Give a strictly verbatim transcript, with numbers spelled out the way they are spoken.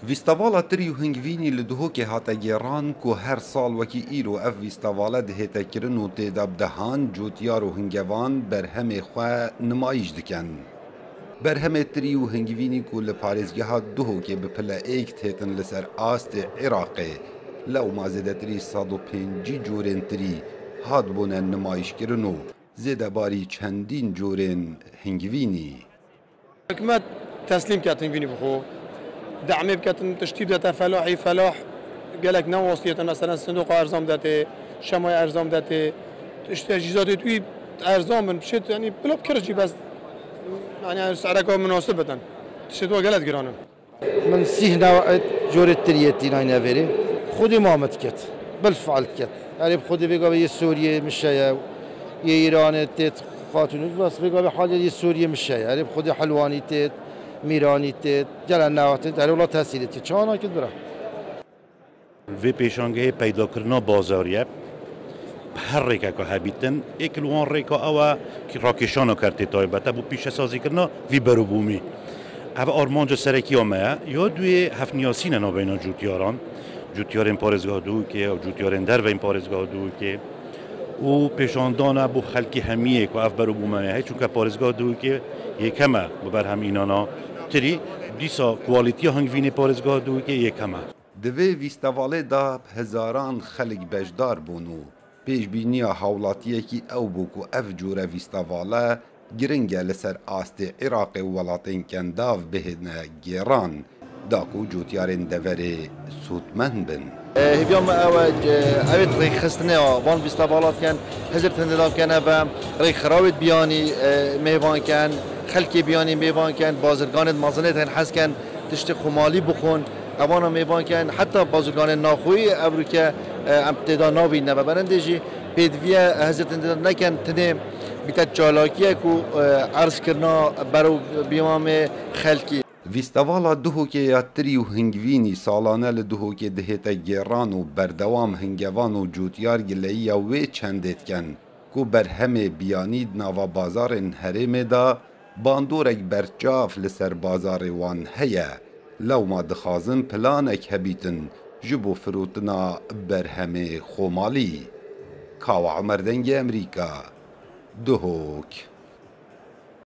Fîstevala Tirî û Hingvînî li Duhokê hate gêran ku her sal wekî îro ev fîstivale dihête kirin û tê de bi dehan cotyar û hingevan berhemê xwe nimayîş dikin. Berhemê tirî û hingvînî ku li parêzgeha Duhokê bi pile êk têtin li ser astê Iraqê, lewma zêdetirî sed û pêncî corên tirî hatbûne nimayîşkirin û zêdebarî çendîn corên hingvînî. Hikûmet teslîm ket hingvînî bi xwe. Demê biketin, tiştî bidete felahî, felah gelek ne wastiyetin, mesela sindoqa erzan bidetê, şemaya erzan bidetê, tiştê cîzatê tu erzan bin, bişêt, yanî bila bikir jî bes, yanî sereka munasib bitin. Tiştê tu gelek giran in. Min sîh newe corê tiriyê tînayne vêrê. Xwedê ma min diket. Bilfal diket. Erê bi Xwedê vê gavê yê Sûriyê mişeye, yê Îranê têt xatûnû, bas vê gavê halê yê Sûriyê mişeye. Erê bi Xwedê Helwanî têt, Mîranî têt, gelen newe têt. Erê wela tesîrê tê. Çawa nakit bira? Vê pêşangehê peydakirina bazarî ye. Bi her rêkeka hebîtin, êk li wan rêka ew e ki rakêşana kertê taybet e bo pîşesazîkirina vî berûbûmî. Ev armanca serekî ya me ye. Ya duyê hevniyasîn e navbeyna cotyaran, cotyarên parêzgeha Duhokê û cotyarên derveyî parêzgeha Duhokê û pêşandan e bo xelkê hemiyê ku ev berûbûm heye. Çunke parêzgeha Duhokê yêkem e bi berhem înana tirî, dîsa kwalîtiya hingvînê parêzgeha Duhokê yêkem e. Di vê fîstevalê de bi hezaran xelk beşdar bûn û pêşbîniya hawlatiyekî ew bû ku ev cûre fîstevale giring e li ser astê Iraqê û welatên Kendav bihêne gêran, da ku cotyarên deverê sûdmend bin. Hêviya me ew e, ew ê rêkxistinê van fîstevala dikin, hizir tindê da bikene ve, rêkxirawêt biyanî mêvan ken, xelkê biyanî mêvan ken, bazirganêt mezin ê tên hez ken tiştê xwemalî bixwin. Evana mêvan ken, heta bazirganên naxweyî evroke, e, em têda nabîne. Ve berendê jî pêdiviye hizir tindê neken, tinê bîte çalakiyek û, e, erzkirina berew bîmamê xelkî. Fîstevala Duhokê ya tirî û hingvînî salane li Duhokê dihête gêran û berdewam hingevan û cotyar gileyiya wê çendê dikin ku berhemê biyanî di nava bazarên herêmê de bandorek berçav li ser bazarê wan heye, lewma dixwazin planek hebîtin ji bo firotina berhemê xwemalî. Kawa Omer, Dengê Emerîka, Duhok.